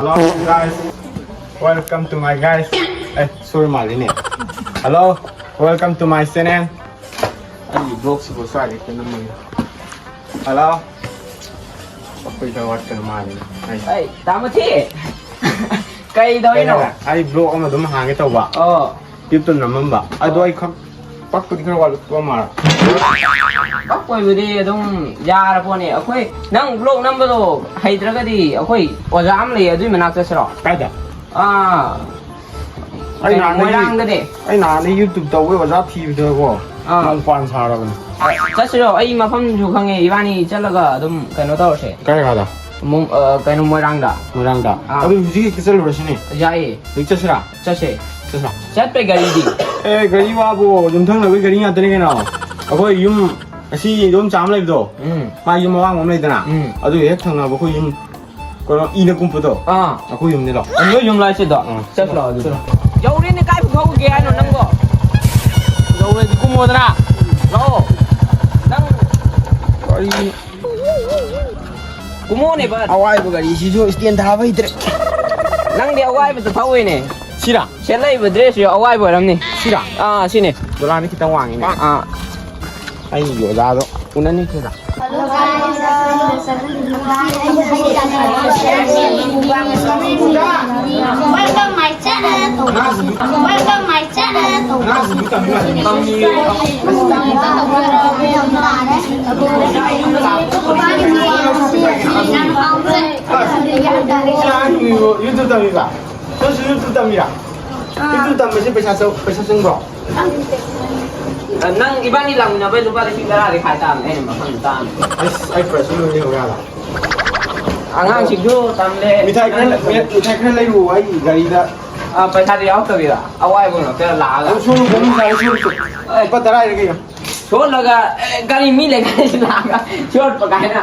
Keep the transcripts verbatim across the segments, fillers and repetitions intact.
Hello guys, welcome to my guys. ꯑꯦ, ꯁꯣꯏ ꯃꯥꯜꯂꯤꯅꯦ꯫ Hello, welcome to my channel. ꯑꯩꯒꯤ ꯕ꯭ꯂꯣꯛꯁꯤꯕꯨ ꯁ꯭ꯋꯥꯏꯗ ꯍꯦꯛꯇ ꯅꯝꯃꯒꯦ꯫ Hello, ꯑꯩꯈꯣꯏ ꯈꯔ ꯋꯥꯠꯀꯗ ꯃꯥꯜꯂꯤꯅꯦ꯫ ꯑꯩ ꯑꯩ ꯇꯥꯃꯣꯊꯤ꯫ ꯀꯩꯗꯧꯔꯤꯅꯣ? ꯀꯩꯅꯣ, ꯑꯩ ꯕ꯭ꯂꯣꯛ ꯑꯃ ꯑꯗꯨꯝ ꯍꯥꯡꯒꯦ ꯇꯧꯕ꯫ ꯑꯣ꯫ ꯌꯨꯇꯨꯕ ꯅꯝꯃꯝꯕ ꯑꯗꯣ ꯑꯩ ꯈꯛ ꯄꯛꯄꯗꯤ ꯈꯔ ꯋꯥꯠꯂꯛꯄ ꯃꯥꯜꯂꯦ꯫ ꯄꯛꯄꯩꯕꯨꯗꯤ ꯑꯗꯨꯝ ꯌꯥꯔ ꯄꯣꯠꯅꯦ꯫ ꯑꯩꯈꯣꯏ ꯅꯪ ꯕ꯭ꯂꯣꯛ ꯅꯝꯕꯗꯣ ꯍꯩꯇ꯭ꯔꯒꯗꯤ ꯑꯩꯈꯣꯏ ꯑꯣꯖꯥ ꯑꯃ ꯂꯩꯌꯦ, ꯑꯗꯨꯏ ꯃꯅꯥꯛ ꯆꯠꯁꯤꯔꯣ? ꯀꯥꯏꯗ? ꯑꯥ, ꯑꯩ ꯀꯩꯅꯣ, ꯅꯍꯥꯟꯗꯒꯤ ꯃꯣꯏꯔꯥꯡꯗꯗꯤ꯫ ꯑꯩ ꯅꯍꯥꯟꯗꯒꯤ ꯌꯨꯇꯨꯕ ꯇꯧꯕꯩ ꯑꯣꯖꯥ ꯊꯤꯕꯗꯀꯣ ꯑꯥ꯫ ꯅꯪ ꯄꯥꯟ ꯁꯥꯔꯕꯅꯦ꯫ ꯆꯠꯁꯤꯔꯣ? ꯑꯩ ꯃꯐꯝꯁꯨ ꯈꯪꯉꯦ, ꯏꯕꯥꯅꯤ ꯆꯠꯂꯒ ꯑꯗꯨꯝ ꯀꯩꯅꯣ ꯇꯧꯔꯁꯦ꯫ ꯀꯥꯏ ꯀꯥꯏꯗ? ꯃꯨꯝ-, ꯑ, ꯀꯩꯅꯣ, ꯃꯣꯏꯔꯥꯡꯗ꯫ ꯃꯣꯏꯔꯥꯡꯗ? ꯑꯥ꯫ ꯑꯗꯨ ꯍꯧꯖꯤꯛ ꯍꯦꯛꯇ ꯆꯠꯂꯨꯔꯁꯤꯅꯦ꯫ ꯌꯥꯏꯌꯦ꯫ ꯍꯧꯖꯤꯛ ꯆꯠꯁꯤꯔꯥ? ꯆꯠꯁꯦ꯫ ꯆꯠꯁꯤꯔꯥ? ꯆꯠꯄꯩ ꯒꯥꯔꯤꯗꯤ? ꯑꯦ, ꯒꯥꯔꯤ ꯋꯥꯕꯨ ꯌꯨꯝꯊꯪꯅꯕꯒꯤ ꯒꯥꯔꯤ ꯉꯥꯛꯇꯅꯤ ꯀꯩꯅꯣ꯫ ꯑꯩꯈꯣꯏ ꯌꯨꯝ ꯑꯁꯤ ꯏꯗꯣꯝꯆꯥ ꯑꯃ ꯂꯩꯕꯗꯣ, ꯎꯝ꯫ ꯃꯥ ꯌꯨꯝ ꯑꯋꯥꯡꯕ ꯑꯃ ꯂꯩꯗꯅ, ꯎꯝ꯫ ꯑꯗꯨ ꯍꯦꯛ ꯊꯪꯅꯕ ꯑꯩꯈꯣꯏ ꯌꯨꯝ ꯀꯩꯅꯣ ꯏꯅ ꯀꯨꯝꯕꯗꯣ, ꯑꯥ꯫ ꯑꯩꯈꯣꯏ ꯌꯨꯝꯅꯤꯗꯣ꯫ ꯅꯣꯏ ꯌꯨꯝ ꯂꯥꯏꯁꯤꯗꯣ? ꯑꯥ꯫ ꯆꯠꯂꯣ ꯑꯗꯨꯗꯤ꯫ ꯆꯠꯂꯣ꯫ ꯌꯧꯔꯦꯅꯦ, ꯀꯥꯏ ꯄꯨꯊꯣꯛꯎꯒꯦ ꯍꯥꯏꯅꯣ ꯅꯪꯕꯣ? ꯌꯧꯔꯗꯤ ꯀꯨꯝꯃꯣꯗꯅ꯫ ꯂꯥꯛꯑꯣ꯫ ꯅꯪ ꯀꯔꯤ? ꯀꯨꯝꯃꯣꯅꯦ ꯕꯠ꯫ ꯑꯋꯥꯏꯕ ꯒꯥꯔꯤꯁꯤꯁꯨ ꯁ꯭ꯇꯦꯟ ꯊꯥꯕ ꯍꯩꯇ꯭ꯔꯦ꯫ ꯅꯪꯗꯤ ꯑꯋꯥꯏꯕꯗ ꯊꯧꯋꯦꯅꯦ꯫ ꯁꯤꯔꯥ? ꯁꯦꯠꯂꯛꯏꯕ ꯗ꯭ꯔꯦꯁꯁꯨ ꯑꯋꯥꯏꯕ ꯑꯣꯏꯔꯝꯅꯤ꯫ ꯁꯤꯔꯥ? ꯑꯥ, ꯁꯤꯅꯦ꯫ ꯗꯣꯂꯥꯟꯗꯤ ꯈꯤꯇꯪ ꯋꯥꯡꯉꯤꯅꯦ꯫ ꯑꯥ꯫ ꯑꯩꯒꯤ ꯑꯣꯖꯥꯗꯣ ꯎꯅꯅꯤ ꯁꯤꯗ꯫ Welcome my channel. Welcome my channel. YouTube ꯇꯝꯃꯤꯕ? ꯅꯪꯁꯨ YouTube ꯇꯝꯃꯤꯔꯥ? YouTube ꯇꯝꯕꯁꯦ ꯄꯩꯁꯥ ꯆꯪ-, ꯄꯩꯁꯥ ꯆꯪꯕ꯭ꯔꯣ? ꯅꯪ ꯏꯕꯥꯅꯤ ꯂꯥꯛꯃꯤꯟꯅꯕꯩ ꯂꯨꯄꯥ ꯂꯤꯁꯤꯡ ꯇꯔꯥꯗꯤ ꯈꯥꯏ ꯇꯥꯕꯅꯦ, ꯑꯩꯅ ꯃꯐꯝꯗꯨ ꯇꯥꯕꯅꯦ꯫ ꯑꯁ, ꯑꯩ ꯄ꯭ꯔꯁꯅꯦꯜ ꯂꯣꯏ ꯂꯩꯍꯧ ꯌꯥꯕ꯫ ꯑꯉꯥꯡꯁꯤꯡꯁꯨ ꯇꯝꯂꯦ꯫ ꯃꯤꯊꯥꯏ ꯈꯔ, ꯅꯪ ꯃꯤ-, ꯃꯤꯊꯥꯏ ꯈꯔ ꯂꯩꯔꯨ ꯑꯩ ꯒꯥꯔꯤꯗ꯫ ꯑꯥ, ꯄꯩꯁꯥꯗꯤ ꯌꯥꯎꯔꯛꯇꯕꯤꯗ ꯑꯋꯥꯏꯕ ꯉꯥꯛꯇ ꯂꯥꯛꯑꯒ꯫ ꯑꯗꯨ ꯁꯣꯝ ꯐꯣꯟ ꯁꯥꯔꯦ, ꯁꯣꯝ꯫ ꯑꯦ꯫ ꯂꯨꯄꯥ ꯇꯔꯥ ꯂꯩꯔꯦ ꯀꯩꯅꯣ꯫ ꯁꯣꯠꯂꯒ, ꯑꯦ, ꯒꯥꯔꯤ ꯃꯤ ꯂꯩꯀꯥꯏꯁꯤ ꯂꯥꯛꯑꯒ ꯁꯣꯠꯄ ꯀꯥꯏꯅ꯫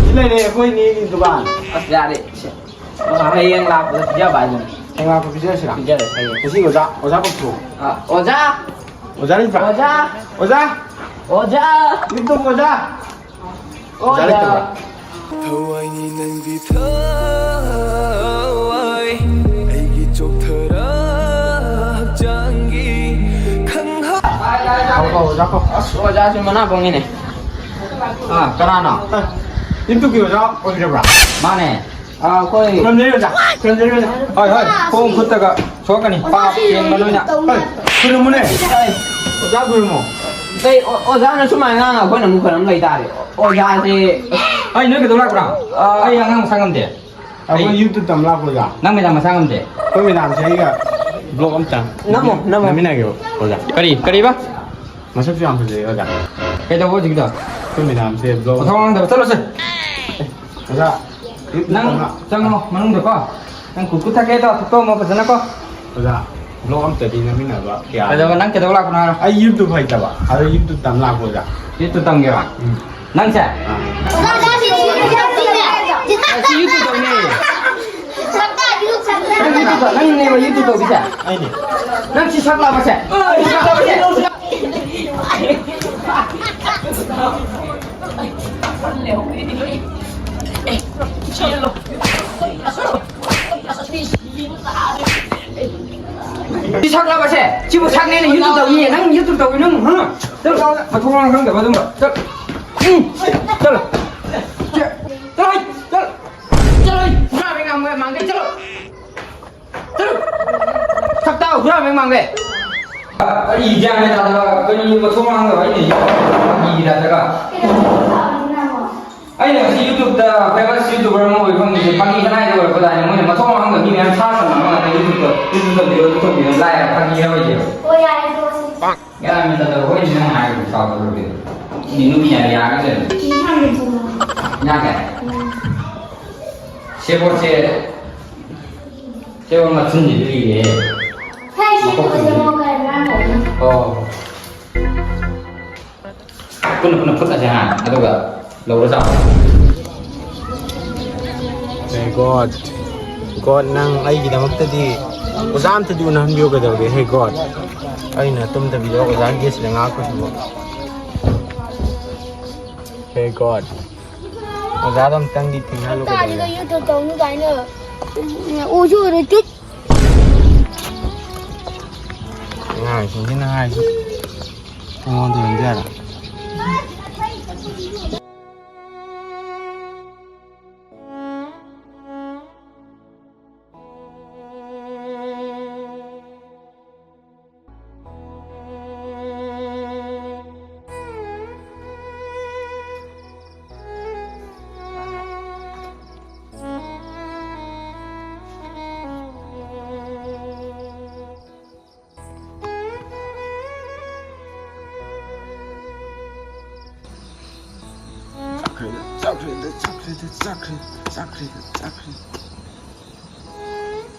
ꯁꯤ ꯂꯩꯔꯦ ꯑꯩꯈꯣꯏ ꯅꯦꯒꯤ ꯗꯨꯀꯥꯟ꯫ ꯑꯁ, ꯌꯥꯔꯦ꯫ ꯁꯦ꯫ ꯑ, ꯍꯌꯦꯡ ꯂꯥꯛꯄꯗ ꯄꯤꯖꯕ ꯍꯥꯏꯗꯨꯅꯤ꯫ ꯍꯌꯦꯡ ꯂꯥꯛꯄꯗ ꯄꯤꯖꯔꯁꯤꯔꯥ? ꯄꯤꯖꯔꯁꯤ ꯍꯌꯦꯡ꯫ ꯉꯁꯤ ꯑꯣꯖꯥ, ꯑꯣꯖꯥ ꯀꯧꯊꯣꯛꯑꯣ꯫ ꯑ, ꯑꯣꯖꯥ! ꯑꯣꯖꯥ ꯂꯩꯇ꯭ꯔꯥ? ꯑꯣꯖꯥ! ꯑꯣꯖꯥ! ꯑꯣꯖꯥ! ꯌꯨꯝꯗ ꯑꯣꯖꯥ! ꯑꯣꯖꯥ ꯑꯣꯖꯥ! ꯂꯩꯇꯕ꯭ꯔꯥ? ꯊꯋꯥꯏꯅꯤ ꯅꯪꯗꯤ ꯊꯋꯥꯏ ꯑꯣꯖꯥ ꯀꯣ꯫ ꯑꯁ, ꯑꯣꯖꯥꯁꯨ ꯃꯅꯥ ꯄꯪꯉꯤꯅꯦ꯫ ꯑꯥ, ꯀꯅꯥꯅꯣ? ꯑꯦ, ꯌꯨꯇꯨꯕꯀꯤ ꯑꯣꯖꯥ ꯑꯣꯏꯕꯤꯔꯕ꯭ꯔꯥ? ꯃꯥꯅꯦ꯫ ꯑꯥ, ꯑꯩꯈꯣꯏ ꯈꯨꯔꯨꯝꯖꯔꯤ ꯑꯣꯖꯥ, ꯈꯨꯔꯨꯝꯖꯔꯤ ꯑꯣꯖꯥ꯫ ꯍꯣꯏ, ꯍꯣꯏ, ꯈꯣꯡ ꯈꯨꯠꯇꯒ ꯁꯣꯛꯀꯅꯤ, ꯄꯥꯞ ꯆꯦꯟꯕ ꯅꯣꯏꯅ꯫ ꯍꯣꯏ, ꯈꯨꯔꯨꯝꯃꯨꯅꯦ꯫ ꯑꯣꯖꯥ ꯈꯨꯔꯨꯝꯃꯣ꯫ ꯑꯇꯩ ꯑꯣ-, ꯑꯣꯖꯥꯅ ꯁꯨꯃꯥꯏꯅ ꯉꯥꯡꯉ ꯑꯩꯈꯣꯏꯅ ꯑꯃꯨꯛ ꯈꯔ ꯑꯃ ꯂꯩ ꯇꯥꯔꯦ꯫ ꯑꯣꯖꯥꯁꯦ ꯑꯩ ꯅꯣꯏ ꯀꯩꯗꯧ ꯂꯥꯛꯄ꯭ꯔꯥ? ꯑꯥ꯫ ꯑꯩ ꯑꯉꯥꯡ ꯃꯁꯥ ꯉꯝꯗꯦ꯫ ꯑꯩꯈꯣꯏ ꯑꯩ ꯌꯨꯇꯨꯕ ꯇꯝ ꯂꯥꯛꯄ ꯑꯣꯖꯥ꯫ ꯅꯪ ꯃꯦꯗꯥꯝ ꯃꯁꯥ ꯉꯝꯗꯦ꯫ ꯑꯩꯈꯣꯏ ꯃꯦꯗꯥꯝꯁꯦ ꯑꯩꯒ ꯕ꯭ꯂꯣꯛ ꯑꯝꯇ ꯅꯝꯃꯣ, ꯅꯝꯃꯣ꯫ ꯅꯝꯃꯤꯟꯅꯒꯦꯕ ꯑꯣꯖꯥ꯫ ꯀꯔꯤ? ꯀꯔꯤꯕ? ꯃꯁꯛꯁꯨ ꯌꯥꯝ ꯐꯖꯩ ꯑꯣꯖꯥ꯫ ꯀꯩꯗꯧꯕ ꯍꯧꯖꯤꯛꯀꯤꯗꯣ? ꯑꯩꯈꯣꯏ ꯃꯦꯗꯥꯝꯁꯦ ꯕ꯭ꯂꯣꯛ ꯃꯊꯣꯡ ꯃꯔꯝ ꯈꯪꯗꯕ, ꯆꯠꯂꯣꯁꯦ꯫ ꯑꯣꯖꯥ, ꯌꯨꯇꯨꯕ ꯅꯪ ꯇꯝ ꯂꯥꯛ- ꯆꯪꯉꯣ ꯃꯅꯨꯡꯗꯀꯣ꯫ ꯅꯪ ꯀꯨꯀꯨ ꯊꯛꯀꯦꯗꯣ ꯊꯛꯇꯣꯛꯑꯝꯃꯣ ꯐꯖꯅꯀꯣ꯫ ꯑꯣꯖꯥ, ꯕ꯭ꯂꯣꯛ ꯑꯝꯇꯗꯤ ꯅꯝꯃꯤꯟꯅꯕ ꯌꯥ-, ꯀꯩꯗꯧꯕ, ꯅꯪ ꯀꯩꯗꯧ ꯂꯥꯛꯄꯅꯣ ꯍꯥꯏꯔꯣ? ꯑꯩ ꯌꯨꯇꯨꯕ ꯍꯩꯇꯕ, ꯑꯗꯣ ꯌꯨꯇꯨꯕ ꯇꯝ ꯂꯥꯛꯄ ꯑꯣꯖꯥ꯫ ꯌꯨꯇꯨꯕ ꯇꯝꯒꯦꯕ? ꯎꯝ꯫ ꯅꯪꯁꯦ? ꯑꯥ꯫ ꯑꯩ ꯌꯨꯇꯨꯕ ꯇꯧꯅꯦ꯫ ꯅꯪ ꯌꯨꯇꯨꯕ ꯇꯧ-, ꯅꯪꯅꯦꯕ ꯌꯨꯇꯨꯕ ꯇꯧꯕꯤꯁꯦ? ꯑꯩꯅꯦ꯫ ꯅꯪ ꯁꯤ ꯁꯛꯂꯕꯁꯦ? ꯁꯤ ꯁꯛꯂꯕꯁꯦ? ꯁꯤ ꯁꯛꯂꯕꯁꯦ? ꯁꯤꯕꯨ ꯁꯛꯅꯦꯅ ꯌꯨꯇꯨꯕ ꯇꯧꯅꯤꯌꯦ? ꯅꯪ ꯌꯨꯇꯨꯕ ꯇꯧꯕꯤ ꯅꯪ, ꯍꯥ? ꯆꯠꯂꯣ, ꯆꯠꯂꯣ, ꯃꯊꯣꯡ ꯃꯔꯝ ꯈꯪꯗꯕ ꯑꯗꯨꯝꯕ꯫ ꯆꯠꯂꯣ꯫ ꯎꯝ, ꯆꯠꯂꯣ꯫ ꯆꯠꯂꯣ, ꯆꯠꯂꯣ꯫ ꯆꯠꯂꯣ, ꯍꯨꯔꯥꯟꯕ ꯉꯥꯡꯕ ꯃꯥꯡꯒꯦ, ꯆꯠꯂꯣ꯫ ꯆꯠꯂꯨ! ꯁꯛꯇꯥ ꯍꯨꯔꯥꯟꯕ ꯃꯥꯡꯒꯦ! ꯑꯩ ꯒ꯭ꯌꯥꯟ ꯃꯦꯟ ꯇꯥꯗꯕ ꯀꯔꯤ ꯃꯊꯣꯡ ꯃꯔꯝ ꯈꯪꯗꯕ ꯑꯩꯅ ꯌꯨꯇ꯭ꯌꯨꯕꯇ ꯐꯥꯒꯤ ꯇꯥꯏꯞꯇꯒ꯫ ꯑꯩꯅ ꯉꯁꯤ ꯌꯨꯇ꯭ꯌꯨꯕꯇ ꯐꯦꯃꯁ ꯌꯨꯇ꯭ꯌꯨꯕꯔ ꯑꯃ ꯑꯣꯏ ꯐꯪꯉꯤꯁꯦ ꯐꯥꯒꯤ ꯈꯅꯥꯏꯗ ꯑꯣꯏꯔꯛꯄꯗꯥꯏꯅꯦ꯫ ꯃꯣꯏꯅ ꯃꯊꯣꯡ ꯃꯔꯝ ꯈꯪꯗꯕ ꯃꯤ ꯃꯌꯥꯝ ꯁꯥ ꯁꯟ ꯃꯥꯟꯕ ꯉꯥꯛꯇ ꯌꯨꯇ꯭ꯌꯨꯕꯇ, ꯌꯨꯇ꯭ꯌꯨꯕꯇ ꯚꯤꯗꯤꯑꯣ ꯑꯗꯨꯝ ꯇꯧꯕꯤꯔ ꯂꯥꯏꯔ ꯐꯥꯒꯤ ꯍꯥꯏꯔꯣꯏꯗꯦꯕ꯫ ꯍꯣꯏ, ꯌꯥꯔꯦ, ꯇꯣꯛꯑꯁꯤ꯫ ꯒ꯭ꯌꯥꯟ ꯃꯦꯟ ꯇꯥꯗꯕ ꯍꯣꯏ ꯅꯪ ꯍꯥꯏꯔꯤꯗꯣ ꯁꯥꯎꯗꯧꯔꯒꯦ꯫ ꯃꯤ ꯅꯨꯄꯤ ꯌꯥꯝ ꯌꯥꯒꯗꯣꯏꯅꯤ꯫ ꯌꯥꯝ ꯌꯥꯝ ꯆꯨꯝꯃꯦ꯫ ꯌꯥꯒꯦ? ꯎꯝ꯫ ꯁꯦꯕꯣꯠꯁꯦ ꯁꯦꯕꯣꯠ ꯃꯊꯨꯟꯁꯤꯗꯤ ꯂꯤꯔꯦꯍꯦ꯫ ꯍꯦ, ꯁꯤ ꯃꯀꯣꯛ ꯇꯧꯕꯁꯦ ꯆꯨꯝꯃꯤ꯫ ꯃꯣꯏ ꯀꯔꯤ ꯉꯥꯡ ꯂꯩꯔꯤꯅꯣ? ꯑꯣ꯫ ꯄꯨꯟꯅ ꯄꯨꯟꯅ ꯐꯨꯠꯂꯁꯦ ꯍꯥ, ꯑꯗꯨꯒ ꯂꯧꯔ ꯆꯥꯎ꯫ ꯍꯦ ꯒꯣꯗ, ꯒꯣꯗ, ꯅꯪ ꯑꯩꯒꯤꯗꯃꯛꯇꯗꯤ ꯑꯣꯖꯥ ꯑꯝꯇꯗꯤ ꯎꯅꯍꯟꯕꯤꯌꯨ ꯀꯩꯗꯧꯔꯒꯦ? ꯍꯦ ꯒꯣꯗ, ꯑꯩꯅ ꯇꯨꯝꯗꯕꯤꯗ ꯑꯣꯖꯥ ꯒꯦꯁꯅ ꯉꯥꯛꯄꯁꯤꯕꯨ꯫ ꯍꯦ ꯒꯣꯗ, ꯑꯣꯖꯥꯗꯣ ꯑꯝꯇꯪꯗꯤ ꯊꯦꯡꯅꯍꯜꯂꯨ ꯀꯩꯗꯧꯔꯒꯦ? ꯍꯞꯇꯥꯁꯤꯗ ꯌꯨꯇꯨꯕ ꯇꯧꯅꯤ ꯀꯥꯏꯅ ꯎꯁꯨ ꯎꯔꯣꯏ, ꯇꯨꯠ꯫ ꯑꯉꯥꯡꯁꯤꯡꯁꯤꯅ ꯍꯥꯏꯁꯤ꯫ ꯑꯩꯉꯣꯟꯗ ꯌꯣꯟꯕ ꯌꯥꯔꯦ꯫ ꯆꯠꯈ꯭ꯔꯦꯗ, ꯆꯠꯈ꯭ꯔꯦꯗ, ꯆꯠꯈ꯭ꯔꯦꯗ, ꯆꯠꯈ꯭ꯔꯦ, ꯆꯠꯈ꯭ꯔꯦꯗ, ꯆꯠꯈ꯭ꯔꯦ꯫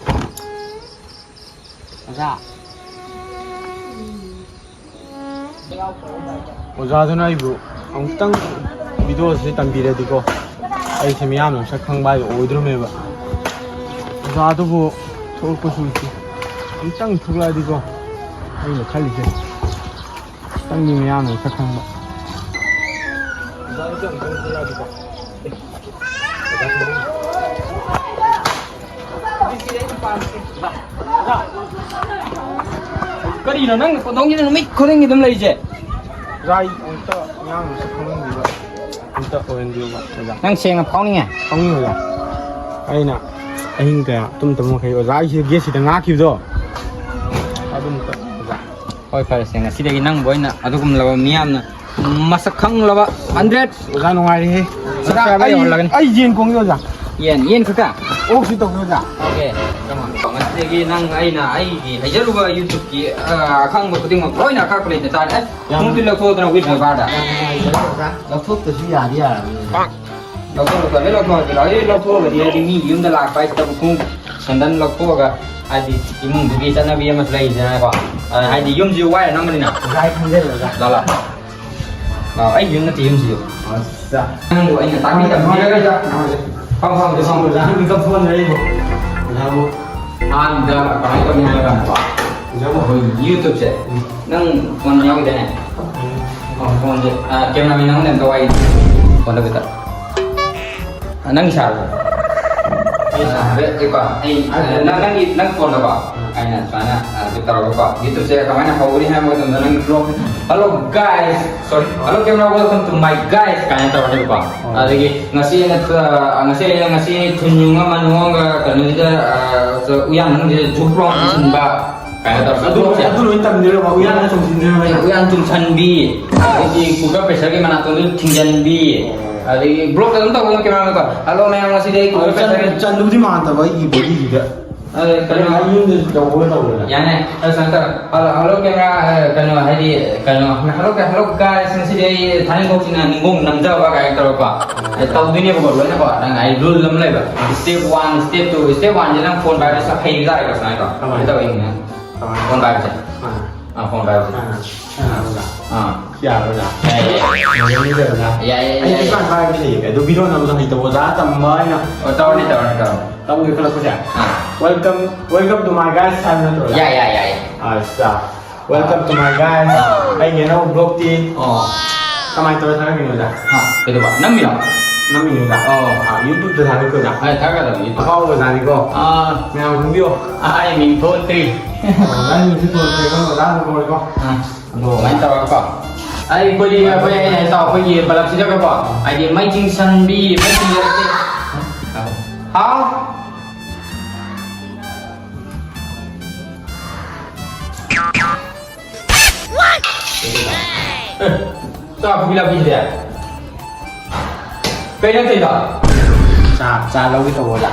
ꯑꯣꯖꯥ꯫ ꯑꯣꯖꯥꯗꯨꯅ ꯑꯩꯕꯨ ꯑꯃꯨꯛꯇꯪ ꯚꯤꯗꯤꯑꯣꯁꯤ ꯇꯝꯕꯤꯔꯗꯤꯀꯣ, ꯑꯩꯁꯦ ꯃꯤꯌꯥꯝꯅ ꯃꯁꯛ ꯈꯪꯕ ꯍꯥꯏꯗꯣ ꯑꯣꯏꯗ꯭ꯔꯣꯃꯦꯕ꯫ ꯑꯣꯖꯥꯗꯨꯕꯨ ꯊꯣꯛꯂꯛꯄꯁꯨ ꯂꯩꯇꯦ꯫ ꯑꯃꯨꯛꯇꯪ ꯊꯣꯛꯂꯛꯑꯗꯤꯀꯣ, ꯑꯩꯅ ꯈꯜꯂꯤꯁꯦ꯫ ꯈꯤꯇꯪꯗꯤ ꯃꯌꯥꯝꯅ ꯁꯛ ꯈꯪꯕ꯫ ꯀꯔꯤꯅꯣ ꯅꯪꯅ ꯀꯣꯟꯊꯣꯡꯁꯤꯗ ꯅꯨꯃꯤꯠ ꯈꯨꯗꯤꯡꯒꯤ ꯑꯗꯨꯝ ꯂꯩꯔꯤꯁꯦ? ꯑꯣꯖꯥ, ꯑꯩ ꯑꯃꯨꯛꯇ ꯃꯌꯥꯝꯅ ꯁꯛ ꯈꯪꯍꯟꯕꯤꯕ ꯑꯝꯇ ꯑꯣꯏꯍꯟꯕꯤꯌꯨꯕ, ꯑꯣꯖꯥ꯫ ꯅꯪ ꯁꯦꯡꯅ ꯐꯥꯎꯅꯤꯡꯉꯦ? ꯐꯥꯎꯅꯤꯡꯉꯦ, ꯑꯣꯖꯥ꯫ ꯑꯩꯅ ꯑꯍꯤꯡ ꯀꯌꯥ ꯇꯨꯝꯗꯕ ꯃꯈꯩ ꯑꯣꯖꯥ ꯑꯩꯁꯦ ꯒꯦꯠꯁꯤꯗ ꯉꯥꯛꯈꯤꯕꯗꯣ, ꯑꯗꯨꯝꯇ, ꯑꯣꯖꯥ꯫ ꯍꯣꯏ, ꯐꯔꯦꯁꯦ, ꯉꯁꯤꯗꯒꯤ ꯅꯪꯕꯨ ꯑꯣꯏꯅ ꯑꯗꯨꯒꯨꯝꯂꯕ ꯃꯤꯌꯥꯝꯅ ꯃꯁꯛ ꯈꯪꯂꯕ ꯍꯟꯗ꯭ꯔꯦꯠ ꯑꯣꯖꯥ, ꯅꯨꯡꯉꯥꯏꯔꯦꯍꯦ꯫ ꯑꯣꯖꯥ, subscriber ꯑꯩ, ꯌꯧꯍꯜꯂꯒꯅꯤ꯫ ꯑꯩ ꯌꯦꯟ ꯀꯣꯡꯒꯦ, ꯑꯣꯖꯥ꯫ ꯌꯦꯟ, ꯌꯦꯟ ꯈꯛꯇ? ꯑꯣꯛꯁꯨ ꯇꯧꯒꯦ, ꯑꯣꯖꯥ꯫ Okay, come on꯫ ꯉꯁꯤꯗꯒꯤ ꯅꯪ ꯑꯩꯅ ꯑꯩꯒꯤ ꯍꯩꯖꯔꯨꯕ YouTube-ꯀꯤ, ꯑ, ꯑꯈꯪꯕ ꯈꯨꯗꯤꯡꯃꯛ ꯂꯣꯏꯅ ꯑꯀꯛꯄ ꯂꯩꯇ ꯆꯥꯔꯦ꯫ ꯌꯥꯝ ꯈꯣꯡꯎꯞꯇꯤ ꯂꯧꯊꯣꯛꯑꯣꯗꯅ with my brother꯫ ꯌꯥꯝ ꯅꯨꯡꯉꯥꯏꯖꯔꯦ, ꯑꯣꯖꯥ꯫ ꯂꯧꯊꯣꯛꯇꯁꯨ ꯌꯥꯗꯤ ꯌꯥꯔꯕꯅꯤ꯫ ꯂꯧꯊꯣꯛ, ꯂꯧꯊꯣꯛ, ꯂꯣꯏ ꯂꯧꯊꯣꯛꯑꯁꯤ꯫ ꯂꯣꯏ ꯂꯧꯊꯣꯛꯑꯒꯗꯤ ꯍꯥꯏꯗꯤ ꯃꯤ ꯌꯨꯝꯗ ꯂꯥꯛꯄ ꯍꯥꯏꯁꯤꯗꯕꯨ ꯈꯣꯡꯎꯞ, ꯁꯦꯟꯗꯟ ꯂꯧꯊꯣꯛꯑꯒ ꯍꯥꯏꯗꯤ ꯏꯃꯨꯡꯗꯨꯒꯤ ꯆꯠꯅꯕꯤ ꯑꯃꯁꯨ ꯂꯩꯗꯅꯀꯣ꯫ ꯑ, ꯍꯥꯏꯗꯤ ꯌꯨꯝꯁꯤ ꯋꯥꯏꯔ ꯅꯝꯕꯅꯤꯅ꯫ ꯑꯣꯖꯥ, ꯑꯩ ꯈꯪꯖꯔꯦ, ꯑꯣꯖꯥ꯫ ꯂꯥꯛꯑꯣ, ꯂꯥꯛꯑꯣ꯫ ꯂꯥꯛꯑꯣ, ꯑꯩ ꯌꯨꯝ ꯅꯠꯇꯦ, ꯌꯨꯝꯁꯤꯁꯨ꯫ ꯑꯠꯆꯥ꯫ ꯅꯪꯕꯨ ꯑꯩꯅ ꯇꯥꯛꯄꯤ ꯇꯝꯕꯤꯔꯒ꯫ ꯐꯝ, ꯐꯝ, ꯐꯝ꯫ ꯑꯣꯖꯥ, ꯃꯤꯀꯞ ꯊꯣꯛꯍꯟꯖꯔꯦ ꯑꯩꯕꯨ꯫ ꯑꯣꯖꯥꯕꯨ꯫ ꯑꯍꯥꯟꯕꯗ ꯀꯃꯥꯏꯅ ꯇꯧꯅꯤ ꯍꯥꯏꯕ ꯀꯥꯟꯗꯀꯣ, ꯑꯣꯖꯥꯕꯨ꯫ ꯑꯩꯈꯣꯏ YouTube-ꯁꯦ꯫ ꯎꯝ꯫ ꯅꯪ ꯐꯣꯟ ꯌꯥꯎꯈꯤꯗꯥꯏꯅꯦ? ꯎꯝ꯫ ꯑꯣ, ꯐꯣꯟꯁꯦ, ꯑ, cameraman ꯑꯃꯅ ꯑꯝꯇ ꯋꯥꯔꯤ꯫ ꯐꯣꯟꯗ ꯈꯤꯇ꯫ ꯑ, ꯅꯪꯒꯤ ꯁꯥꯔꯕꯣ? ꯑꯩ ꯁꯥꯟꯅꯔꯦ꯫ ꯑꯩꯀꯣ, ꯑꯩ, ꯑ, ꯅꯪ, ꯅꯪꯒꯤ, ꯅꯪ ꯐꯣꯟꯗꯀꯣ, ꯑꯩꯅ ꯁꯨꯃꯥꯏꯅ, ꯑ, ꯀꯩꯅꯣ ꯇꯧꯔꯒꯀꯣ, YouTube-ꯁꯦ ꯀꯃꯥꯏꯅ ꯍꯧꯒꯅꯤ ꯍꯥꯏꯕ ꯃꯇꯝꯗ, ꯅꯪꯒꯤ vlog, "Hello guys, sorry, hello camera, welcome to my guys" ꯀꯥꯏꯅ ꯇꯧꯔꯅꯦꯕꯀꯣ꯫ ꯑꯗꯒꯤ ꯉꯁꯤ ꯑꯩꯅ, ꯑ, ꯉꯁꯤ ꯑꯩꯅ, ꯉꯁꯤ ꯊꯨꯟ ꯌꯨꯡ ꯑꯃ ꯅꯨꯡꯉꯣꯡꯒ ꯀꯩꯅꯣꯁꯤꯗ, ꯑ, ꯎꯌꯥꯟ ꯃꯅꯨꯡꯁꯤꯗ ꯖꯨꯛ ꯂꯥꯎꯅ ꯏꯁꯤꯟꯕ ꯀꯥꯏꯅ ꯇꯧꯔꯒ ꯑꯗꯨ, vlog-ꯁꯦ ꯑꯗꯨ ꯂꯣꯏ ꯇꯝꯗꯣꯏꯔꯕ? ꯎꯌꯥꯟꯅ ꯆꯣꯡꯁꯤꯟꯗꯣꯏꯔꯕ ꯑꯩꯅ? ꯎꯌꯥꯟ ꯆꯨꯝꯁꯟꯕꯤ, ꯑꯗꯒꯤ cooker pressure-ꯒꯤ ꯃꯅꯥꯛꯇ ꯆꯤꯡꯁꯤꯟꯕꯤ, ꯑꯗꯒꯤ vlog-ꯇ ꯑꯗꯨꯝ ꯇꯧꯕꯅꯦ camera-ꯗꯀꯣ꯫ "Hello ꯃꯌꯥꯝ, ꯉꯁꯤꯗꯤ ꯑꯩ cooker pressure-ꯒꯤ" ꯆꯟꯗꯨꯗꯤ ꯃꯥꯟꯗꯕ ꯑꯩꯒꯤ body-ꯗꯨꯗ꯫ ꯑꯗ ꯀꯩꯅꯣ, ꯑꯩ ꯌꯨꯝꯗꯁꯨ ꯇꯧꯕ ꯇꯧꯕꯅꯦ꯫ ꯌꯥꯅꯦ꯫ ꯑꯗ ꯁꯨꯃꯥꯏꯅ ꯇꯧꯔꯣ꯫ Hello, hello camera, ꯑ, ꯀꯩꯅꯣ, ꯍꯥꯏꯗꯤ, ꯀꯩꯅꯣ, "Hello, hello guys, ꯉꯁꯤꯗꯤ ꯑꯩ ꯊꯥꯏꯅ ꯊꯣꯛꯁꯤꯅ ꯅꯤꯡꯒꯣꯡ ꯅꯝꯖꯕ" ꯀꯥꯏꯅ ꯇꯧꯔꯛꯄ꯫ ꯑꯗ ꯇꯧꯗꯣꯏꯅꯦꯕꯀꯣ, ꯂꯣꯏꯅꯀꯣ꯫ ꯅꯪ ꯑꯩ rule ꯑꯃ ꯂꯩꯕ꯫ Step one, step two, step one-ꯁꯦ ꯅꯪ phone ꯄꯥꯏꯕꯁꯦ ꯍꯩꯕ ꯇꯥꯔꯦꯀꯣ, ꯁꯨꯃꯥꯏꯅ ꯇꯧ꯫ ꯀꯃꯥꯏꯅ? ꯁꯨꯃꯥꯏꯅ ꯇꯧꯋꯦ, ꯌꯦꯡꯉꯨꯅꯦ꯫ ꯀꯃꯥꯏꯅ? Phone ꯄꯥꯏꯕꯁꯦ꯫ ꯑꯥ꯫ ꯑꯥ, phone ꯄꯥꯏꯕꯁꯦ꯫ ꯑꯥ꯫ ꯑꯥ꯫ ꯑꯥ꯫ ꯌꯥꯔꯣꯏꯗ꯫ ꯌꯥꯏ, ꯌꯥꯏ, ꯌꯥꯏ꯫ ꯌꯥꯔꯣꯏꯗ꯫ ꯌꯥꯏ, ꯌꯥꯏ, ꯑꯩ ꯌꯥꯏ, ꯌꯥꯏ꯫ ꯗꯨꯀꯥꯟ ꯄꯥꯏꯕꯗꯤ ꯍꯩꯌꯦ꯫ ꯑꯗꯨ video ꯅꯝꯕꯗꯣ ꯍꯩꯇꯕ ꯑꯣꯖꯥ ꯇꯝꯕ ꯍꯥꯏꯅ꯫ ꯑꯣ, ꯇꯧꯔꯅꯤ, ꯇꯧꯔꯅꯤ, ꯇꯧꯔꯅꯤ꯫ ꯇꯝꯒꯦ ꯈꯜꯂꯛꯄꯁꯦ꯫ ꯑꯥ꯫ Welcome, welcome to my guys ꯍꯥꯏꯕ ꯅꯠꯇ꯭ꯔꯣ? ꯌꯥꯏ, ꯌꯥꯏ, ꯌꯥꯏ, ꯌꯥꯏ꯫ ꯑꯠꯆꯥ꯫ Welcome to my guys꯫ ꯑꯥ꯫ ꯑꯩꯒꯤ ꯑꯅꯧꯕ vlog-ꯇꯤ ꯑꯣ꯫ ꯀꯃꯥꯏꯅ ꯇꯧꯔ ꯊꯥꯒꯠꯀꯅꯤ ꯑꯣꯖꯥ? ꯍꯥ, ꯀꯩꯗꯧꯕ? ꯅꯝꯃꯤꯔꯣ? ꯅꯝꯃꯤꯅꯤ ꯑꯣꯖꯥ꯫ ꯑꯣ꯫ ꯑꯥ, YouTube-ꯇ ꯊꯥꯒꯠꯀꯦ ꯑꯣꯖꯥ꯫ ꯑꯩ ꯊꯥꯒꯠꯀꯗꯕꯅꯤ YouTube꯫ ꯑꯐꯥꯎꯕ ꯑꯣꯖꯥꯅꯤꯀꯣ꯫ ꯑꯥ꯫ ꯃꯌꯥꯝ ꯈꯪꯕꯤꯌꯣ꯫ ꯑꯥ, ꯑꯩ ꯃꯤꯡ ꯊꯣꯛꯇ꯭ꯔꯤ꯫ ꯑꯣ, ꯅꯪ ꯃꯤꯡꯁꯨ ꯊꯣꯛꯇ꯭ꯔꯤ, ꯅꯪ ꯑꯣꯖꯥ ꯑꯗꯨꯝ ꯀꯧꯔꯦꯀꯣ꯫ ꯑꯥ꯫ ꯑꯗꯣ ꯑꯗꯨꯃꯥꯏꯅ ꯇꯧꯔꯒꯀꯣ꯫ ꯑꯩ ꯑꯩꯈꯣꯏꯗꯤ, ꯑꯩꯈꯣꯏ, ꯑꯩꯅ ꯍꯥꯏ ꯇꯥꯎ, ꯑꯩꯈꯣꯏꯒꯤ ꯕꯂꯞꯁꯤꯗꯀꯣ, ꯍꯥꯏꯗꯤ ꯃꯩ ꯆꯤꯡꯁꯟꯕꯤ, ꯃꯩ ꯆꯤꯡꯁꯟꯕꯤ꯫ ꯍꯥꯎ? ꯑꯦ, ꯆꯥ ꯐꯨꯕꯤ ꯂꯥꯛꯄꯤꯁꯤꯗꯤ꯫ ꯀꯩ ꯅꯠꯇꯦꯗ? ꯆꯥ, ꯆꯥ ꯂꯧꯒꯦ ꯇꯧꯕꯗ꯫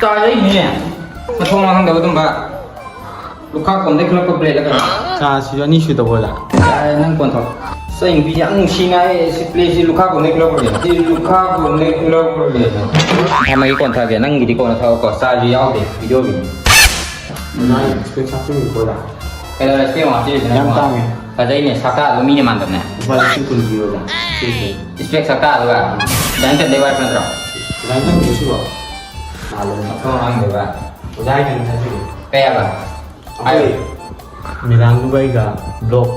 ꯆꯥ ꯂꯩꯅꯤꯅꯦ꯫ ꯃꯊꯣꯡ ꯃꯔꯝ ꯈꯪꯗꯕ ꯑꯗꯨꯝꯕ꯫ ꯂꯨꯈꯥ ꯀꯣꯟꯗꯩ ꯈꯨꯂꯛꯄ plate ꯂ ꯀꯩꯅꯣ? ꯆꯥꯁꯤꯁꯨ ꯑꯅꯤ ꯁꯨꯗꯧꯕ ꯑꯣꯖꯥ꯫ ꯌꯥꯔꯦ, ꯅꯪ ꯀꯣꯟ ꯊꯧ꯫ ꯁꯤ ꯑꯩ ꯅꯨꯄꯤꯁꯦ ꯌꯥꯝ ꯅꯨꯡꯁꯤꯅ ꯍꯥꯏ, ꯁꯤ plate ꯁꯤ ꯂꯨꯈꯥ ꯀꯣꯟꯗꯩ ꯈꯨꯂꯛꯄ plate꯫ ꯁꯤ ꯂꯨꯈꯥ ꯀꯣꯟꯗꯩ ꯈꯨꯂꯛꯄ plate꯫ ꯊꯝꯃꯒꯦ, ꯀꯣꯟ ꯊꯥꯒꯦ, ꯅꯪꯒꯤꯗꯤ ꯀꯣꯟꯅ ꯊꯧꯀꯣ, ꯆꯥꯁꯨ ꯌꯥꯎꯗꯦ, video ꯒꯤꯅꯤ꯫ ꯑꯣꯖꯥ, ꯑꯩ spec ꯍꯥꯞꯆꯤꯟꯒꯦꯀꯣ ꯑꯣꯖꯥ꯫ ꯀꯩꯗꯧꯔꯦ, spec ꯑꯃꯨꯛ ꯍꯥꯞꯆꯤꯜꯂꯤꯁꯤꯅ? ꯌꯥꯝ ꯇꯥꯡꯉꯦ꯫ ꯐꯖꯩꯅꯦ, ꯁꯛꯇꯥꯗꯣ ꯃꯤꯅ ꯃꯥꯟꯗꯕꯅꯦ꯫ ꯂꯨꯄꯥ ꯂꯤꯁꯤꯡ ꯀꯨꯟ ꯄꯤꯌꯣ ꯑꯣꯖꯥ꯫ Spec ꯁꯛꯇꯥꯗꯨꯒ? ꯗꯥꯏꯅꯤꯡ ꯇꯦꯕꯜꯗꯩ ꯋꯥꯏꯔꯛꯄ ꯅꯠꯇ꯭ꯔꯣ? ꯗꯥꯏꯅꯤꯡ ꯇꯦꯕꯜꯗꯨ ꯁꯤꯕꯣ? ꯃꯥꯜꯂꯦ꯫ ꯃꯊꯣꯡ ꯈꯪꯗꯦꯕ꯫ ꯑꯣꯖꯥ, ꯑꯩ ꯀꯩꯅꯣꯝ ꯍꯥꯏꯖꯒꯦ꯫ ꯀꯩ ꯍꯥꯏꯕ? ꯑꯩꯈꯣꯏ ꯍꯥꯏꯌꯨ꯫ ꯃꯦꯗꯥꯝꯗꯨꯒ ꯑꯩꯒ vlog,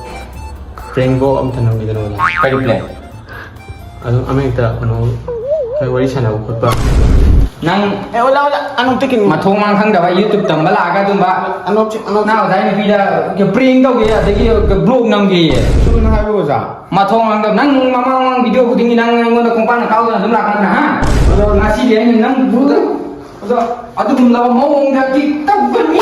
prank vlog ꯑꯝꯇ ꯅꯝꯒꯦꯗꯅ ꯑꯣꯖꯥ꯫ ꯀꯔꯤ prank? ꯑꯗꯨꯝ ꯑꯃ ꯍꯦꯛꯇ ꯀꯩꯅꯣ, ꯑꯩꯈꯣꯏ ꯋꯥꯔꯤ ꯁꯥꯟꯅꯕ ꯈꯣꯠꯄ꯫ ꯅꯪ ꯑꯦ ꯑꯣꯖꯥ ꯑꯣꯖꯥ ꯑꯅꯧ ꯇꯤꯀꯤꯟ ꯃꯊꯣꯡ ꯃꯔꯥꯡ ꯈꯪꯗꯕ YouTube ꯇꯝꯕ ꯂꯥꯛꯑꯒ ꯑꯗꯨꯝꯕ ꯑꯅꯧ ꯆꯤꯛ ꯑꯅꯧ ꯅꯪ ꯑꯣꯖꯥ ꯅꯨꯄꯤꯗ prank ꯇꯧꯒꯦ ꯑꯗꯒꯤ vlog ꯅꯝꯒꯦꯌꯦ꯫ ꯁꯨꯝꯅ ꯍꯥꯏꯕ ꯑꯣꯖꯥ꯫ ꯃꯊꯣꯡ ꯃꯔꯥꯡ ꯈꯪꯗꯕ ꯅꯪ ꯃꯃꯥꯡ ꯃꯃꯥꯡ video ꯈꯨꯗꯤꯡꯒꯤ ꯅꯪ ꯑꯩꯉꯣꯟꯗ ꯈꯣꯡꯄꯥꯛꯅ ꯀꯥꯎꯗꯅ ꯑꯗꯨꯝ ꯂꯥꯛꯀꯥꯟꯗ ꯍꯥ? ꯑꯗꯣ ꯉꯁꯤꯗꯤ ꯑꯩꯅ ꯅꯪ ꯑꯗꯣ ꯑꯗꯨꯒꯨꯝꯂꯕ ꯃꯑꯣꯡꯗ ꯀꯤ ꯇꯧꯒꯅꯤ꯫